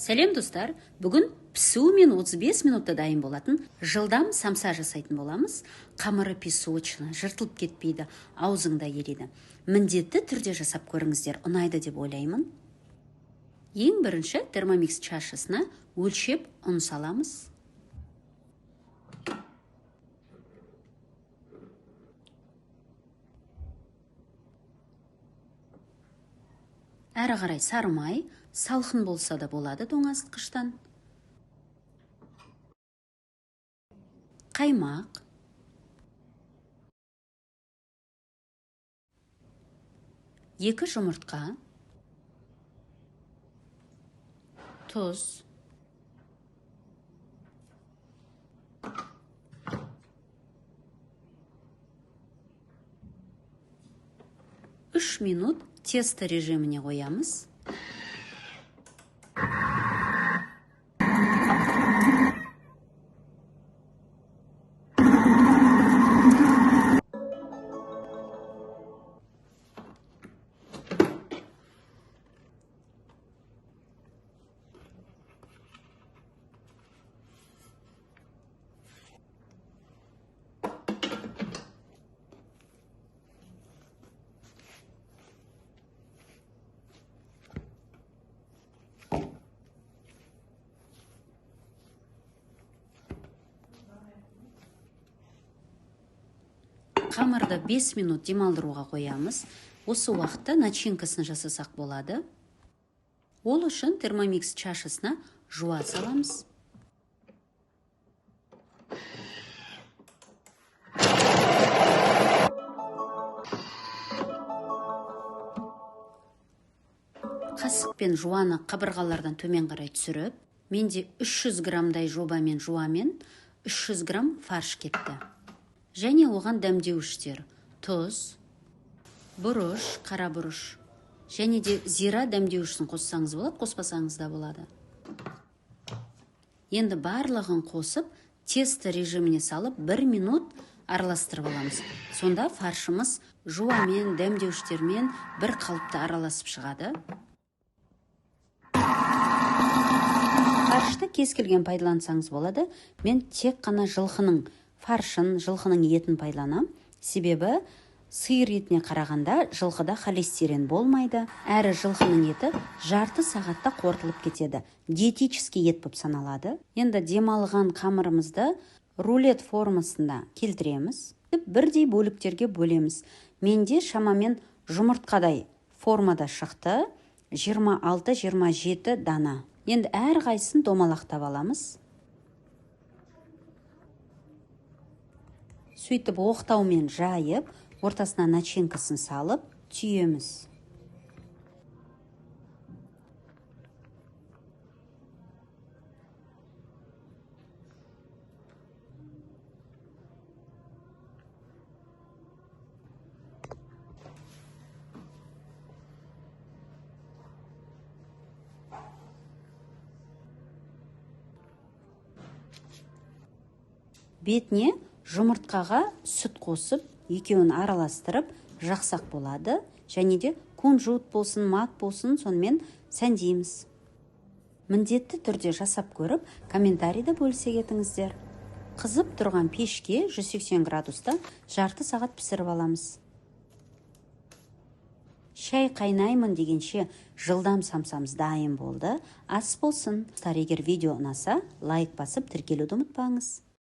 Сәлем, достар! Бүгін пісуімен 35 минутта дайын болатын жылдам самса жасайтын боламыз. Қамыры песочный, жыртылып кетпейді, аузыңда ериді. Міндетті түрде жасап көріңіздер, ұнайды деп ойлаймын. Ең бірінші Термомикс чашасына өлшеп ұн саламыз. Әрі қарай сары май, салқын болса да болады тоңазытқыштан. Қаймақ. 2 жұмыртқа. Тұз. 3 минут тесто режиміне қоямыз. Қамырды 5 минут демалдыруға қоямыз. Осы уақытта начинкасын жасасақ болады. Ол үшін Термомикс чашасына жуа саламыз. Қасықпен жуаны қабырғалардан төмен қарай түсіріп, менде 300 граммдай жобамен жуамен 300 грамм фарш кетті. Және оған дәмдеуіштер, тұз, бұрыш, қара бұрыш және де зира дәмдеуішін қоссаңыз болады, қоспасаңыз да болады. Енді барлығын қосып, тесто режиміне салып, 1 минут араластырып аламыз. Сонда фаршымыз жуамен, дәмдеуіштермен бір қалыпты араласып шығады. Фаршты кез келген пайдалансаңыз болады. Мен тек қана жылқының фаршын, жылқының етін пайдаланам. Себебі сиыр етіне қарағанда жылқыда холестерин болмайды. Әрі жылқының еті жарты сағатта қорытылып кетеді. Диетический ет болып саналады. Енді демалған қамырымызды рулет формасында келтіреміз. Бірдей бөліктерге бөлеміз. Менде шамамен жұмыртқадай формада шықты. 26-27 дана. Енді әрқайсысын домалақтап аламыз. Сөйтіп оқтаумен жайып, ортасына начинкасын салып, түйеміз. Бетіне жұмыртқаға сүт қосып, екеуін араластырып, жақсақ болады. Және де кунжут болсын, мак болсын, сонымен сәндейміз. Міндетті түрде жасап көріп, комментарийді бөлісе кетіңіздер. Қызып тұрған пешке 180 градуста жарты сағат пісіріп аламыз. Шай қайнаймын дегенше жылдам самсамыз дайын болды. Ас болсын. Достар, егер видео ұнаса, лайк басып тіркелуді ұмытпаңыз.